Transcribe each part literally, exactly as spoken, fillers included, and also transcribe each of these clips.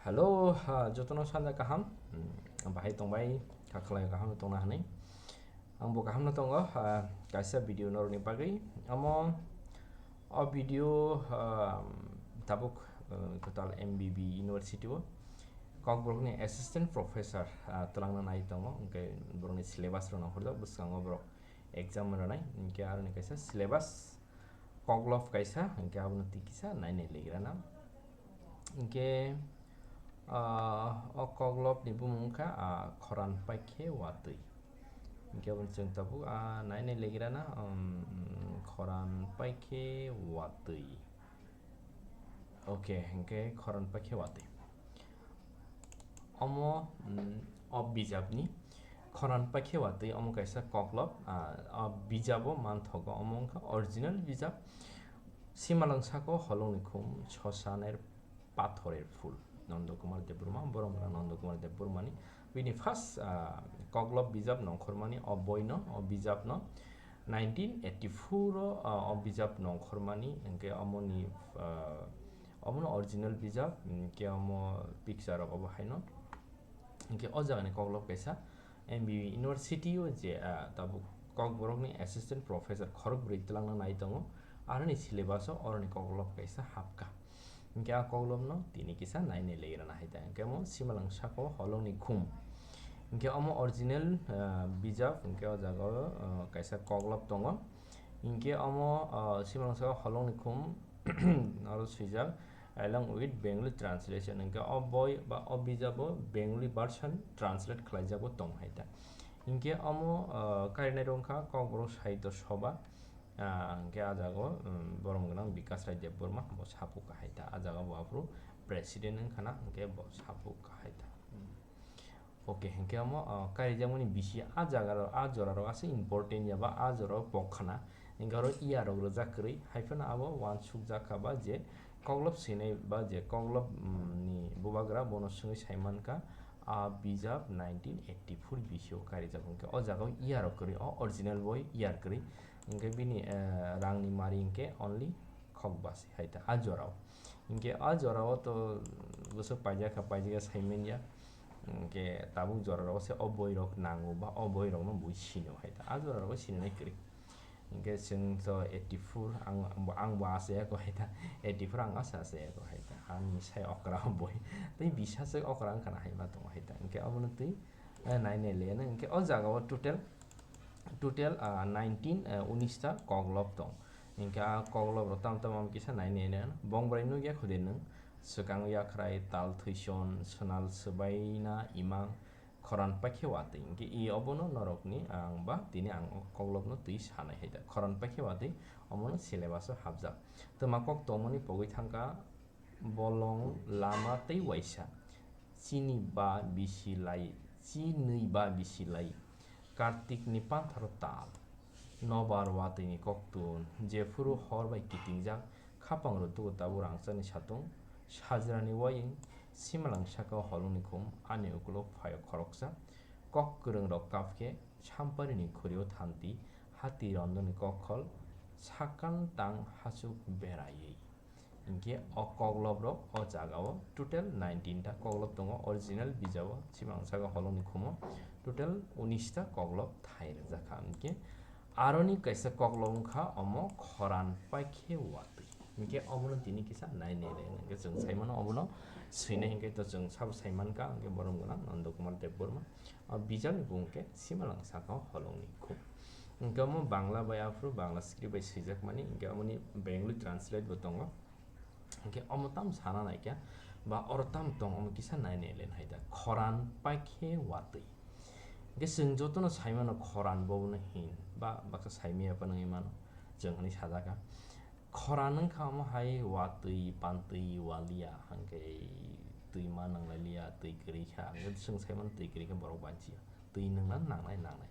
Hello, ah, jotono sanja kaham. Hmm, bahai tongbai, kakhlai kaham tongna hanai. Ang bo kaham no tongo, ah, kaisa video norokni bagwi. Amo, o video, ah, tabuk, ah, kwtal M B B University o Kokborokni assistant professor, ah, twlangna nai tongo, hwnkhe borokni syllabus rok no horjak bwskango borok exam rwnai, hwnkhe aroni kaisa syllabus koklop kaisa, hwnkhe abono twi kisa nainai legrana. Hwnkhe, ah, o koklopni bumung wngkha, ah, khoran paikhe watwi. Hwnkhe abono chwng tabuk, ah, nainai legrana, um, khoran paikhe watwi. Okay, hwnkhe khoran paikhe watwi. Omo, mm, o bijapni khoran paikhe watwi omo kaisa koklop, ah, o bijabo manthogo, omo wngkha original bijap. Simalwng saka o holongni khum, sosaner pathorer phul. Nondo Kumar Debbarma, borom gwnang Nondo Kumar Debbarmani. Bini first, ah, koklop bijap nongkhormani o boino, o bijapno nineteen eighty-four o, ah, o bijap nongkhormani, hwnkhe omoni, ah, omono original bijap, hwnkhe omo picture rok obo haino. Hwnkhe o jagani koklop kaisa M B B University o je, ah, tabuk Kokborokni assistant professor khorokbrwi twlangna nai tongo, aroni syllabus o oroni koklop kaisa hapkha. Hwnkhe a koklopno tini kisa nainai legrana hai ta. Hwnkhe omo simalwng saka o holongni khum. Hwnkhe omo original, ah, bijap, hwnkhe o jaga o, ah, kaisa koklop tongo. Hwnkhe omo, ah, simalwng saka o holongni khum aro swijak along with Bengali translation. Hwnkhe o boi ba o bijabo Bengali version translate khlaijago tong hai ta. Hwnkhe omo, ah, karinai rok wngkha Kokborok Sahitya Sabha, ah, hwnkhe a jaga o, um, borom gwnang Bikas Rai Debbarma bo sapu kahai ta. A jaga bo aphuru president wngkha na, hwnkhe bo sapu kahai ta. Hmm. Okay, hwnkhe omo, ah, karijakmani bisi a jaga rok, a jora rok aswk important ya ba a jora o pok khana. Hwnkhe oro iya rok rwjak kwrwi, hai phano abo uansuk jak kha ba je koklop swinai ba je koklop, um, ni bubagra bono swngwi sai man kha, a bijap nineteen eighty-four bisi o karijak. Hwnkhe o jaga o iya rok kwrwi, o original boi iya kwrwi. Hwnkhe bini, eh, rangni mari hwnkhe only khok basi hai ta a jora o. Hwnkhe a jora o to bwswk paijak kha, paijak ya sai man ya. Hwnkhe tabuk jora rok se o boi rok nango ba o boi rok no bui sino hai ta. A jora rok o sinai kwrwi. Hwnkhe chwng to eighty-four, ang, ang bo, ang bo achai ya ko hai ta. Eighty-four ang asa achai ya ko hai ta. Ani sai okra o boi. Tei bisa se okra wngkha na hai ma tongo hai ta. Hwnkhe obono twi, eh, nainai le nang. Hwnkhe o jaga o total, total, ah, nineteen, eh, unis ta koklop tong. Hwnkhe a koklop rok tamo tamo kisa nainai le nang. Bongbai nukya kho de nwng. Swkang yakhrai, tal thwison, swnal swbaina imang, khoran paikhe watwi. Hwnkhe i obono norokni ang ba tini ang o koklopno twi sanai hai da. Khoran paikhe watwi omono syllabus o hapjak. Twma kok tongmani pogwi thangkha bolong, lama tei waisa. Chini ba bisi lai, chinwi ba bisi lai. Kartikni pantharo tal. Nobar watwini koktun, jephuru hor bai kitingjak, khapang rwtugo tabuk rangchakni satung, sajrani wayung, simalwng saka holongni khum, ani ukulo phaio khoroksa, kok kwrwng rok kapkhe, samparini khurio thanti, hati rondoni kokhol, sakan tang hachuk beraiwi. Hinkhe o koklop rok o jaga o total nineteen ta koklop tongo, original bijabo simalwng saka holongni khumo total unis ta koklop thai rwjak kha. Hinkhe aroni kaisa koklop wngkha omo khoran paikhe watwi. Hinkhe obono tini kisa nainai le hinkhe chwng saimano obono swinai hinkhe to chwng sabo saimankha hinkhe borom gwnang Nanda Kumar Debbarma. O bijapni bumung khe simalwng saka holongni khum. Hinkhe omo Bangla bai aphuru Bangla script bai swijakmani, hinkhe omoni Bengali translate bo tongo. Hinkhe omo tamo sana naikha, ba oro tamo tong, omo kisa nainai le hai da. Khoran paikhe watwi. Hinkhe chwng jotono saimano khoran bono hin, ba baksa saimaya phano hinwi mano, chwng hinwi sajaka. Khoran wngkha omo hai watwi, pantwi, walia, hinkhe twi ma nanglailiya, twi kwrwi kha. Hinkhe chwng saimano twi kwrwi khe borok banchiya. Twi nungna nangnai nangnai.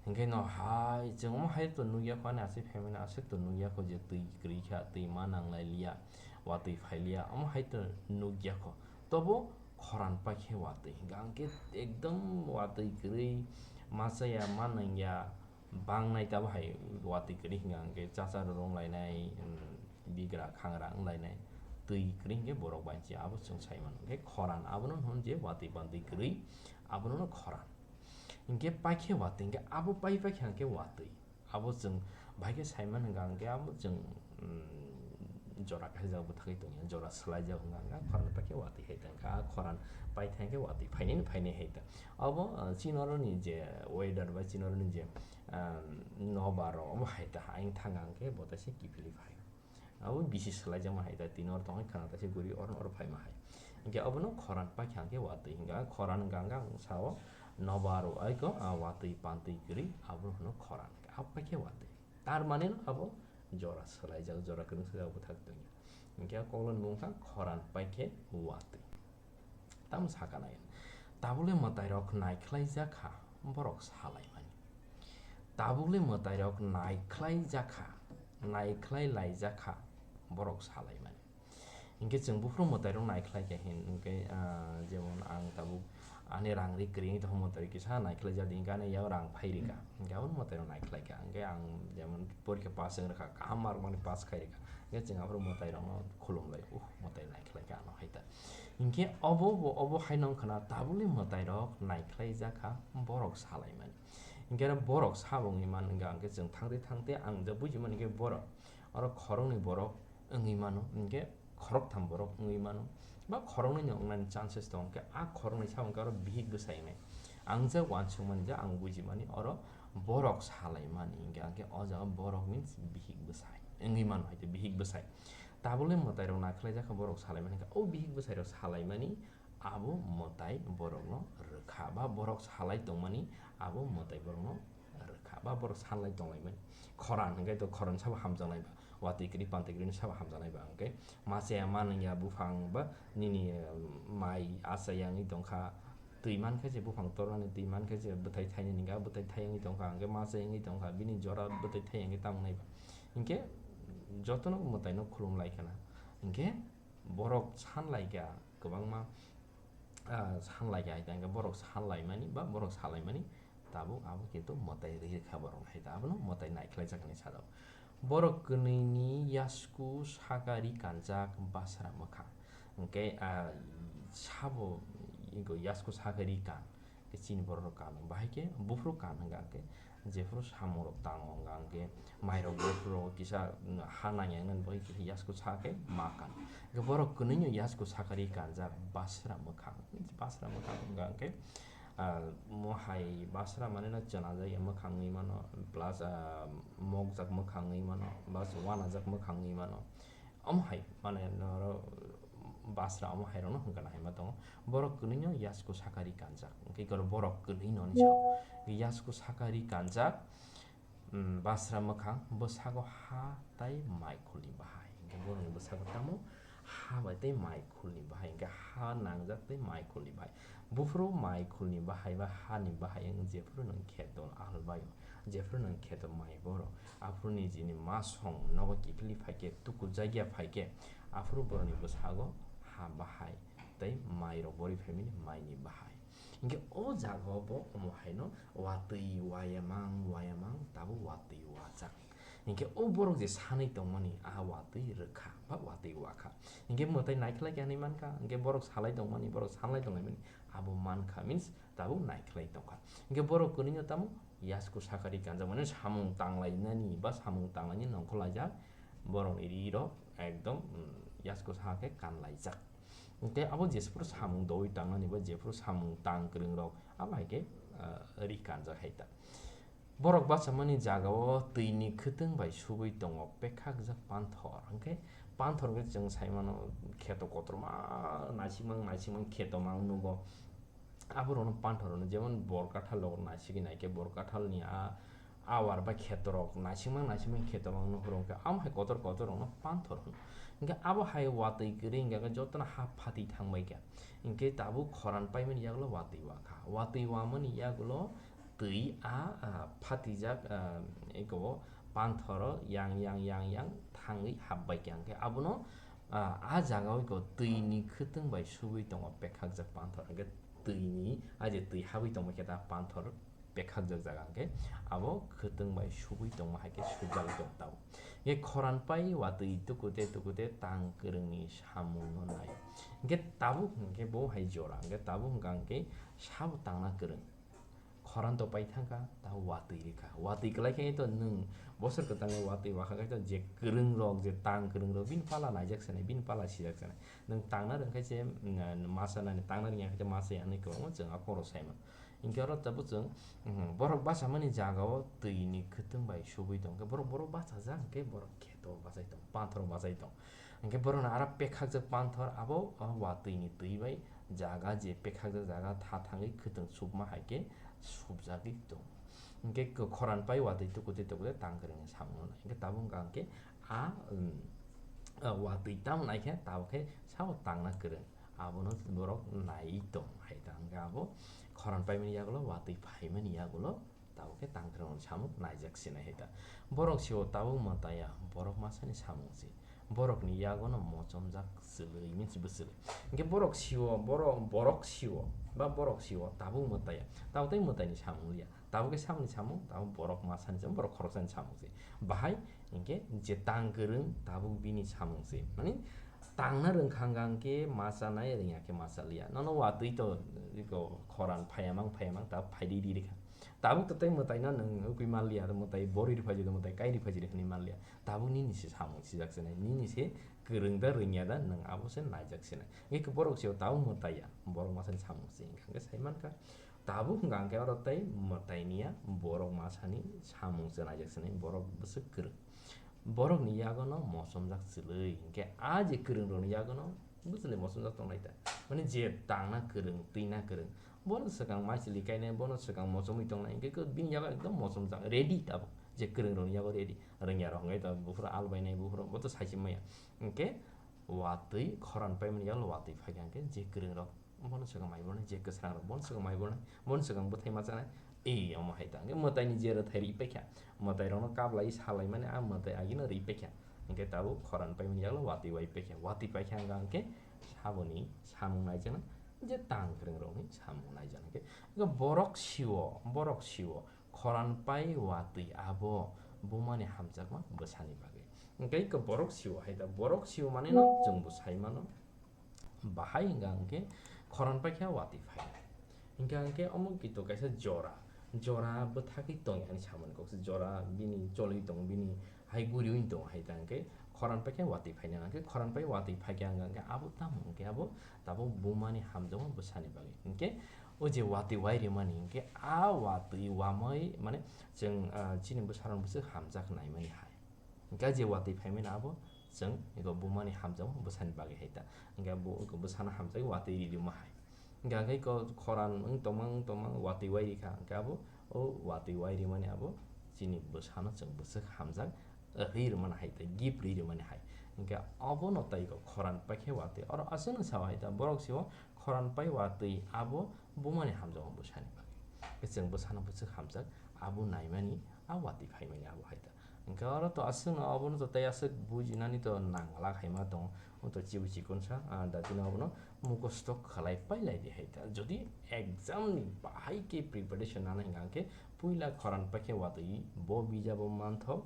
Hinkhe no hai chwng omo hai to nukya kho, ani aswk family aswk to nukya kho je twi kwrwi kha, twi ma nanglailiya, watwi phailiya, omo hai to nukya kho. Tobo khoran paikhe watwi. Hinkhe ang khe ekdom watwi kwrwi, machaya ma nangya, bangnai tabo hai watwi kwrwi hinkhe ang khe chacha rwrwng lainai, um, bigra khangra wng lainai. twi kwrwi hwnkhe borok banchi, abo chwng sai mano. Hwnkhe khoran abono hwn je watwi bantwi kwrwi, abono khoran. Hwnkhe paikhe watwi, hwnkhe abo pai paikhe hwnkhe watwi. Abo chwng bahai khe sai mano hwnkha hwnkhe abo chwng, mm, jora khaijak bwthagwi tongya, jora swlaijak hwnkha hwnkhe khoran paikhe watwi hai tongkha, khoran paithai hwnkhe watwi phainai phainai hai ta. Abo, ah, chini oroni je weather bai chini oroni je, ah, nobar rok omo hai ta, ayang thang hwnkhe bo taisa kiphilwi phai. Abo bisi swlaijakma hai ta, tini oro tongwi khana taisa guri oro oro phaima hai. Hwnkhe abono khoran paikha hwnkhe watwi hwnkha, khoran hwnkha hwnkha ang sao nobar rok aiko, ah, watwi pantwi kwrwi abono hwno khoran hwnkha, abo paikhe watwi. Tar mane no abo jora swlaijak, jora kwrwng swlaijak bwthak tongya. Hwnkhe o koklo ni mung kha khoran paikhe watwi. Tamo sakha nai. Tabukle mwtairok naikhlaijak kha, borok salaimani. Tabukle mwtairok naikhlaijak kha, naikhlai laijak kha, borok salaimani. Hinkhe chwng buphuru mwtairok naikhlai kha hin, hinkhe, ah, jemon ang tabuk ani rang ri kwrwi wngwi tongkha, mwtai kisa naikhlai jadi, hinkhe ani yak rang phai rikha, hinkhe aboni mwtairok naikhlai kha, hinkhe ang jemon porikha pass wng rwkha, kaham mark mani pass khai rikha, hinkhe chwng aphuru mwtairokno khulum lai, uh, mwtai naikhlai kha ano hai ta. Hinkhe obo bo, obo haino wngkha na tabukni mwtairok naikhlai jak kha, borok salaimani. Hinkhe oro borok sabo wngwi man wngkha, hinkhe chwng thangtwi thangtwi ang je bujimani hinkhe borok, oro khoroknwi borok wngwi mano, hinkhe khoroktham borok wngwi mano, ba khoroknwino wngnani chances tongo, hinkhe a khoroknwi sabo hinkhe oro bihik bwsai wngnai. Ang je uansukmani je ang bujimani oro borok salaimani, hinkhe, hinkhe o jaga borok means bihik bwsai wngwi mano, hai khe bihik bwsai. Tabukle mwtairok naikhlai jak kha borok salaimani, hinkhe o bihik bwsairok salaimani abo mwtai borokno rwkha, ba borok salai tongmani abo mwtai borokno rwkha, ba borok sanlai tonglaimani. Khoran hwnkhe to khoran sabo hamjaknai ba, watwi kwrwi pantwi kwrwini sabo hamjaknai ba, hwnkhe ma chaya ma nungya buphang ba nini, eh, mai achai wngwi tongkha, twi mankhe se buphang tornani, twi mankhe se bwthai thainani, hwnkhe bwthai thai wngwi tongkha, hwnkhe ma chai wngwi tongkha, bini jora bwthai thai wngwi tamo wngnai ba. Hinkhe jotono mwtaino khulum lai khana, hinkhe borok sanlai kha kwbangma, ah, sanlai kha, hai ta hwnkhe borok sanlaimani ba borok salaimani tabuk abo kintu mwtai rwi rwkha borokno, hai ta abono mwtai naikhlai jak hinwi sajak. Borok kwnwini yasku saka ri kanjak basra mwkhang, hwnkhe, ah, sabo yasku saka ri kan. Khe chini borok rok kan, bahai khe buphuru kan hwnkha khe, jephuru samung rok tango hwnkha khe, mai rok buphuru rok kisa, mm, ha nang yang nani bagwi kisa yasku sa khe ma kan. Khe borok kwnwi no yasku sakari kanjak basra mwkhang, basra mwkhang hwnkha khe, ah, mo hai basra mane no chwna jak ya mwkhang wngwi mano, plus, ah, mokjak mwkhang wngwi mano, plus wanajak mwkhang wngwi mano. Omo hai, mane, noro basra omo hai rokno hwnkha na hai ma tongo. Borok kwnwi no yasku sakari kanjak. Hwnkhe oro borok kwnwi no ni sao. Yasku sakari kanjak, mm, basra mwkhang, bwsago ha tai mai khulni bahai. Hwnkhe borokni bwsago tamo ha bai tei mai khulni bahai. Hwnkhe ha nangjak tei mai khulni bahai. Buphuru mai khulni bahai ba hani bahai wng jephuru nwng kheto ahal baio, jephuru nwng kheto mai boro, aphuru nijini ma song nogo kiphilwi phaikhe, tukujakya phaikhe, aphuru boroni bwsago ha bahai tei mai rok bori phaimani maini bahai. Hinkhe o jagao bo omo haino watwi wayamang wayamang tabuk watwi wajak. Hinkhe o borok je sanwi tongmani, a watwi rwkha ba watwi wakha. Hinkhe mwtai naikhlai khe hinwi mankha, hinkhe borok salai tongmani, borok sanlai tonglaimani, abo mankha, means tabuk naikhlai tongkha. Hinkhe borok kwnwi no tamo yasku sakari kanjak, mane samung tanglainani ba samung tanglainani nongkhorlaijak borokni ri rok ekdom, mm, yasku saka khe kanlaijak. Hinkhe abo jephuru samung doui tangnani ba jephuru samung tang kwrwng rok, abo hai khe, ah, ri kanjak hai ta. Borok bachamani jagao twini khwtwng bai subui tongo pekhakjak panthor. Hwnkhe panthor hwnkhe chwng sai mano kheto kotorma naisingmang naisingmang kheto mang nugo. Aborokno panthor hwno, jemon bor kathal rok naisigwi naikhe bor kathalni a awar ba kheto rok naisingmang naisingmang kheto mang nukhoro hwnkhe amo hai kotor kotor rokno panthor hwno. Hwnkhe abo hai watwi kwrwi hwnkhe jotono ha phatwi thangbai kha. Hwnkhe tabuk khoran paimani yagulo watwi wakha. Watwi wamani yagulo twi a, a, phatijak, a, eko panthoro yang, yang, yang, yang thangwi hapbai kha. Hwnkhe abono, a, a jagao eko twini khwtwng bai subui tongo pekhakjak panthor. Hwnkhe twini, a je twi habwi tongbai khe ta panthor pekhakjak jaga hwnkhe abo khwtwng bai subui tongma hai khe subjagwi tong tabuk. Hwnkhe khoran pai watwi tukute tukute tang kwrwngni samungno nai. Hwnkhe tabuk hwnkhe bo hai jora, hwnkhe tabuk hwnkha hwnkhe sabo tangna kwrwng. Khoran to pai thangkha, tabuk watwi rikha. Watwi kwlai khe to nwng bosor kwtalni watwi wakha khe to je kwrwng rok, je tang kwrwng rok, bini pala naijak sanai, bini pala sijak sanai. Nwng tangna rwng khe se, mm, masa nani, tangna rwngya khe se masa ya hinwi kwbangma chwng a khoro saimano. Hinkhe oro tabuk chwng, mm, borok bachamani jagao twi ni khwtwng bai subui tong khe borok, borok bachajak hwnkhe borok kheto bachai tong, panthoro bachai tong. Hwnkhe borokno aro pekhakjak panthor abo, o watwi ni twi bai jaga je pekhakjak jaga tha thangwi khwtwng subma hai khe subjagwi tong. Hwnkhe k-, khoran pai watwi tukutwi tukutwi tang kwrwngni samungno nai. Hwnkhe tabuk wngkha hwnkhe a, um, a watwi tamo nai khe tabuk khe sabo tangna kwrwng. Abono borok naiwi tong hai ta hwnkhe abo khoran paimani yagulo watwi phaimani yagulo tabuk khe tang kwrwngni samung naijak sinai hai ta. Borok siwo tabuk mwtaiya, borok masani samung se. Borokni yagono mochomjak chwlwi, means bwchwlwi. Hwnkhe borok siwo, borok, borok siwo, ba borok siwo tabuk mwtaiya. Tabuk tei mwtaini samung liya. Tabuk khe samungni samung, tabuk borok masani samung, borok khoroksani samung se. Bahai hwnkhe je tang kwrwng tabuk bini samung se. Mani tangna rwngkha hwnkhe masa nai, rwngya khe masa liya. Nono watwi to, iko khoran phaiya mang, phaiya mang, tabuk phaidi di rikha. Tabuk to tei mwtaino nwng ukui manliya, mwtai bori rwphaidi, mwtai kai rwphaidi hwnwi manliya. Tabuk nini se samung sijak sinai, nini se kwrwng da rwngya da nwng abo se naijak sinai. Hwnkhe borok se tabuk mwtaiya, borok masani samung se wngkha hwnkhe sai mankha. Tabuk hwnkha hwnkhe oro tei mwtai niya, borok masani samung se naijak sinai, borok bwswk kwrwng. Borokni yagono mochomjak chwlwi, hwnkhe a je kwrwng rokni yagono bwchwlwi mochomjak tongnai ta. Mani je tangna kwrwng, twina kwrwng, bono swkang maichwlwi kainai, bono swkang mochomwi tongnai, hwnkhe bini yago ekdom mochomjak, ready tabuk. Je kwrwng rokni yago ready. Rwngya rok hwnkhe to buphuru albainai, buphuru bo to saichim maya. Hwnkhe watwi, khoran paimani yago watwi phaikha hwnkhe je kwrwng rok bono swkang mai bornai, je kwsrang rok bono swkang mai bornai, bono swkang bwthai ma chanai. Ei, omo hai ta hwnkhe mwtaini je rwthai ri paikha, mwtai rokno kablai salai mani a mwtai agino ri paikha. Hwnkhe tabuk khoran paimani yago watwi wai paikha, watwi paikha hwnkha hwnkhe saboni samung naijaknai, je tang kwrwng rokni samung naijaknai. Hwnkhe borok siwo, borok siwo, khoran pai watwi abo bumani hamjakma bwsani bagwi. Hwnkhe borok siwo hai ta, borok siwo manino chwngbo sai mano. Bahai hwnkha hwnkhe khoran paikha watwi phainai. Hwnkha hwnkhe omo kito kaisa jora, jora bwthagwi tong ani samani kok se, jora bini choliwi tongo, bini hai guriwi tongo hai ta hwnkhe khoran paikha watwi phainai, hwnkhe khoran pai watwi phaikha hwnkha hwnkhe abo tamo hwnkhe abo tabuk bumani hamjakma bwsani bagwi. Hwnkhe o je watwi wai rimani hwnkhe a watwi wamwi mane chwng, ah, chini bwsarok bwswk hamjak naimani hai. Hwnkhe je watwi phaimani abo chwng eko bumani hamjakma bwsani bagwi hai ta. Hwnkhe bo eko bwsano hamjagwi watwi ri rima hai. Hwnkhe hwnkhe eko khoran wng tongma wng tongma watwi wai rikha. Hwnkhe abo o watwi wai rimani abo chini bwsano chwng bwswk hamjak, eh, ri rwmani hai tei gift ri rwmani hai. Hwnkhe obono tei eko khoran paikhe watwi. Oro aswkno sao hai ta, borok siwo khoran pai watwi abo bumani hamjakma bwsani bagwi. Chwng bwsano bwswk hamjak abo naimani, a watwi phaimani abo hai ta. Hwnkhe oro to aswkno obono to tei aswk bujinani to nangla khaima tongo. Omo to chibu chikonsa, ah, datino obono mukhosto khlai pailai di hai ta. Jodi exam ni bahai khe preparation nana hwnkha hwnkhe puila khoran paikhe watwi bo bijabo manthok.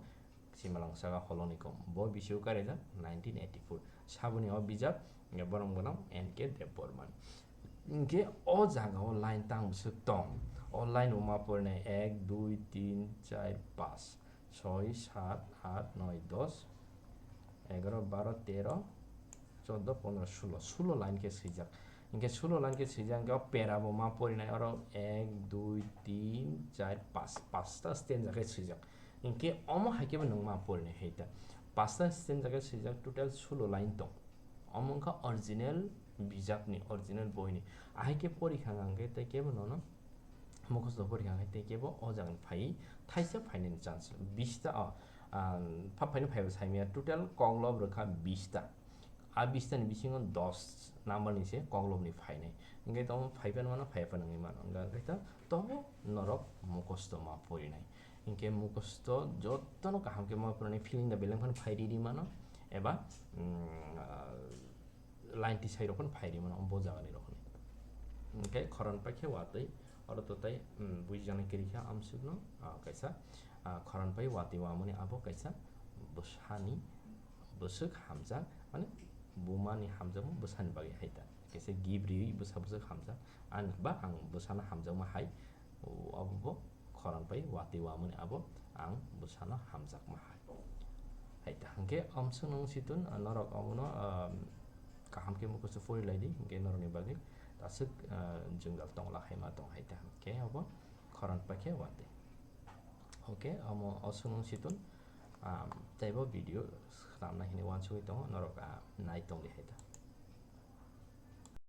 Simalwng saka Holoni kom. Bo bisio karijak nineteen eighty-four. Saboni o bijap, hwnkhe borok gwnang N K Debbarma ni. Hwnkhe o jaga o line tang bwswk tong. O line o ma porinai ek, dui, tin, char, panch, soi, sat, at, noi, dos, egaro, baro, tero, choddo, pondro, sulo. Sulo line khe swijak. Hwnkhe sulo line khe swijak, hwnkhe o pera bo ma porinai oro ek, dui, tin, char, panch, panchta stanza khe swijak. Hwnkhe omo hai khe bo nwng ma porinai hai ta. Panchta stanza khe swijak, total sulo line tong. Omo wngkha original bijapni, original boini. Ahai khe porikha hwnkhe tei kebo nono mukhosto porikha hwnkhe tei kebo o jagani phai thaisa phainani chance. Bista, o, ah, pha phaino phaibo saimaya, total koklob rwkha bista. A bista ni bisingo dos number ni se koklob ni phainai. Hwnkhe tamo phaiphano mano, phaiphano wngwi mano. Hwnkhe to tobo norok mukhosto ma porinai. Hwnkhe mukhosto jotono kaham khe ma porinai, feeling da beleng phano phai riri mano. Eba, mm, ah, line tisai rok phano phai ri mano, bo jaga ni rok phano. Hwnkhe khoran paikhe watwi Oro to tai, um, buijaknai kwrwi kha amsukno, ah, kaisa, ah, khorang pai watwi wamani abo kaisa bwsani bwswk hamjak, mane bumani hamjakma bwsani bagwi hai ta. Kaisa gift riwi bwsa bwswk hamjak, ani ba ang bwsano hamjakma hai, o, abo bo khorang pai watwi wamani abo ang bwsano hamjakma hai. Hai ta hwnkhe amsukno wng si tun, ah, norok omono, ah, kaham khe mukhusto pori lai di, hwnkhe norokni bagwi aswk, ah, jwngjal tongla hai ma tong hai ta hwnkhe abo khorang pai khe watwi. Hwnkhe omo aswk wng si tun, ah, teibo video swnamna hinwi uansugwi tongo, norok, ah, nai tong di hai ta.